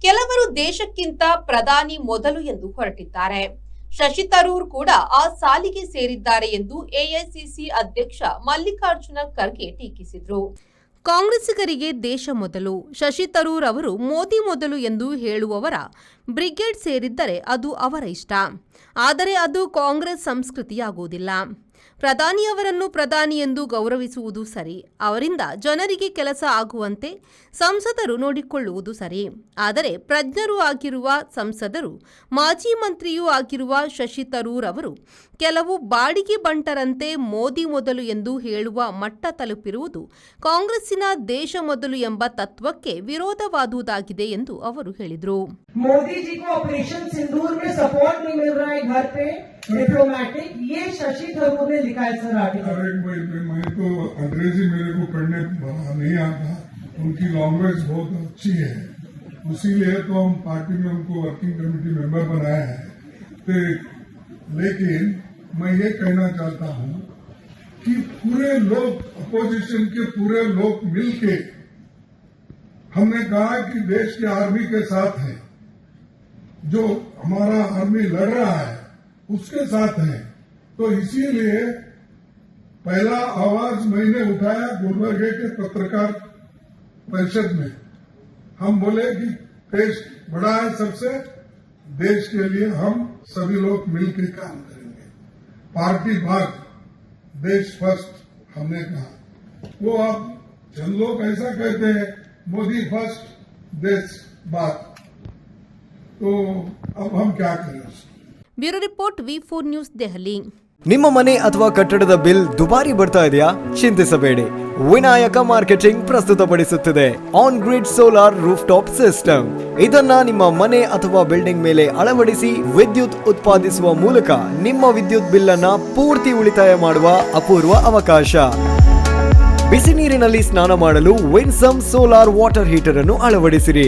ಕೆಲವರು ದೇಶಕ್ಕಿಂತ ಪ್ರಧಾನಿ ಮೊದಲು ಎಂದು ಹೊರಟಿದ್ದಾರೆ. ಶಶಿ ತರೂರ್ ಕೂಡ ಆ ಸಾಲಿಗೆ ಸೇರಿದ್ದಾರೆ ಎಂದು ಎಐಸಿಸಿ ಅಧ್ಯಕ್ಷ ಮಲ್ಲಿಕಾರ್ಜುನ ಖರ್ಗೆ ಟೀಕಿಸಿದರು. ಕಾಂಗ್ರೆಸ್ಸಿಗರಿಗೆ ದೇಶ ಮೊದಲು, ಶಶಿ ತರೂರ್ ಅವರು ಮೋದಿ ಮೊದಲು ಎಂದು ಹೇಳುವವರ ಬ್ರಿಗೇಡ್ ಸೇರಿದ್ದರೆ ಅದು ಅವರ ಇಷ್ಟ. ಆದರೆ ಅದು ಕಾಂಗ್ರೆಸ್ ಸಂಸ್ಕೃತಿಯಾಗುವುದಿಲ್ಲ. ಪ್ರಧಾನಿಯವರನ್ನು ಪ್ರಧಾನಿ ಎಂದು ಗೌರವಿಸುವುದು ಸರಿ. ಅವರಿಂದ ಜನರಿಗೆ ಕೆಲಸ ಆಗುವಂತೆ ಸಂಸದರು ನೋಡಿಕೊಳ್ಳುವುದು ಸರಿ. ಆದರೆ ಪ್ರಜ್ಞರೂ ಆಗಿರುವ ಸಂಸದರು, ಮಾಜಿ ಮಂತ್ರಿಯೂ ಆಗಿರುವ ಶಶಿ ತರೂರ್ ಅವರು ಕೆಲವು ಬಾಡಿಗೆ ಬಂಟರಂತೆ ಮೋದಿ ಮೊದಲು ಎಂದು ಹೇಳುವ ಮಟ್ಟ ತಲುಪಿರುವುದು ಕಾಂಗ್ರೆಸ್ಸಿನ ದೇಶ ಮೊದಲು ಎಂಬ ತತ್ವಕ್ಕೆ ವಿರೋಧವಾದುದಾಗಿದೆ ಎಂದು ಅವರು ಹೇಳಿದರು. मोदी जी को ऑपरेशन सिंदूर में सपोर्ट नहीं मिल रहा है घर पे डिप्लोमेटिक, ये शशि थरूर ने लिखा है सर आर्टिकल। अरे मैं तो अंग्रेजी मेरे को पढ़ने नहीं आता। उनकी लैंग्वेज बहुत अच्छी है, उसीलिए तो हम पार्टी में उनको working committee member बनाया है। तो लेकिन मैं ये कहना चाहता हूं कि पूरे लोग, अपोजिशन के पूरे लोग मिलके हमने कहा कि देश के आर्मी के साथ है, जो हमारा आर्मी लड़ रहा है उसके साथ है। तो इसीलिए पहला आवाज मैंने उठाया। गुलबर्गे के पत्रकार परिषद में हम बोले कि देश बड़ा है सबसे, देश के लिए हम सभी लोग मिलकर काम करेंगे। पार्टी बाद, देश फर्स्ट हमने कहा। वो अब चंद लोग ऐसा कहते हैं, मोदी फर्स्ट, देश बाद। तो अब हम क्या करें उसको? Bureau report, V4 news, Delhi. ನಿಮ್ಮ ಮನೆ ಅಥವಾ ಕಟ್ಟಡದ ಬಿಲ್ ದುಬಾರಿ ಬರ್ತಾ ಇದೆಯಾ? ಚಿಂತಿಸಬೇಡಿ. ವಿನಾಯಕ ಮಾರ್ಕೆಟಿಂಗ್ ಪ್ರಸ್ತುತಪಡಿಸುತ್ತಿದೆ on grid solar roof top system. ಇದನ್ನ ನಿಮ್ಮ ಮನೆ ಅಥವಾ ಬಿಲ್ಡಿಂಗ್ ಮೇಲೆ ಅಳವಡಿಸಿ ವಿದ್ಯುತ್ ಉತ್ಪಾದಿಸುವ ಮೂಲಕ ನಿಮ್ಮ ವಿದ್ಯುತ್ ಬಿಲ್ ಅನ್ನ ಪೂರ್ತಿ ಉಳಿತಾಯ ಮಾಡುವ ಅಪೂರ್ವ ಅವಕಾಶ. ಬಿಸಿ ನೀರಿನಲ್ಲಿ ಸ್ನಾನ ಮಾಡಲು Winsome solar water heater ಅನ್ನು ಅಳವಡಿಸಿರಿ.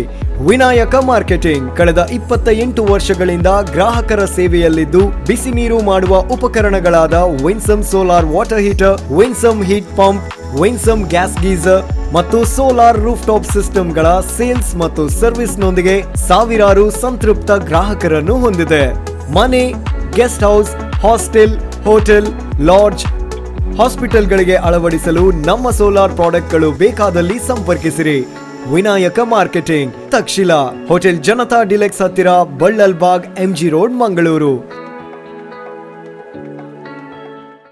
ವಿನಾಯಕ ಮಾರ್ಕೆಟಿಂಗ್ ಕಳೆದ 28 ವರ್ಷಗಳಿಂದ ಗ್ರಾಹಕರ ಸೇವೆಯಲ್ಲಿದ್ದು, ಬಿಸಿ ನೀರು ಮಾಡುವ ಉಪಕರಣಗಳಾದ Winsome solar water heater, Winsome heat pump, Winsome gas geyser ಮತ್ತು solar roof top ಸಿಸ್ಟಮ್ಗಳ sales ಮತ್ತು ಸರ್ವಿಸ್ನೊಂದಿಗೆ ಸಾವಿರಾರು ಸಂತೃಪ್ತ ಗ್ರಾಹಕರನ್ನು ಹೊಂದಿದೆ. ಮನೆ, guest house, hostel, hotel, lodge, ಹಾಸ್ಪಿಟಲ್ಗಳಿಗೆ ಅಳವಡಿಸಲು ನಮ್ಮ ಸೋಲಾರ್ ಪ್ರಾಡಕ್ಟ್ಗಳು ಬೇಕಾದಲ್ಲಿ ಸಂಪರ್ಕಿಸಿರಿ. Vinayaka marketing, Takshashila, hotel Janata deluxe ಹತ್ತಿರ, ಬಳ್ಳಲ್ಬಾಗ್, ಎಂಜಿ road, Mangaluru.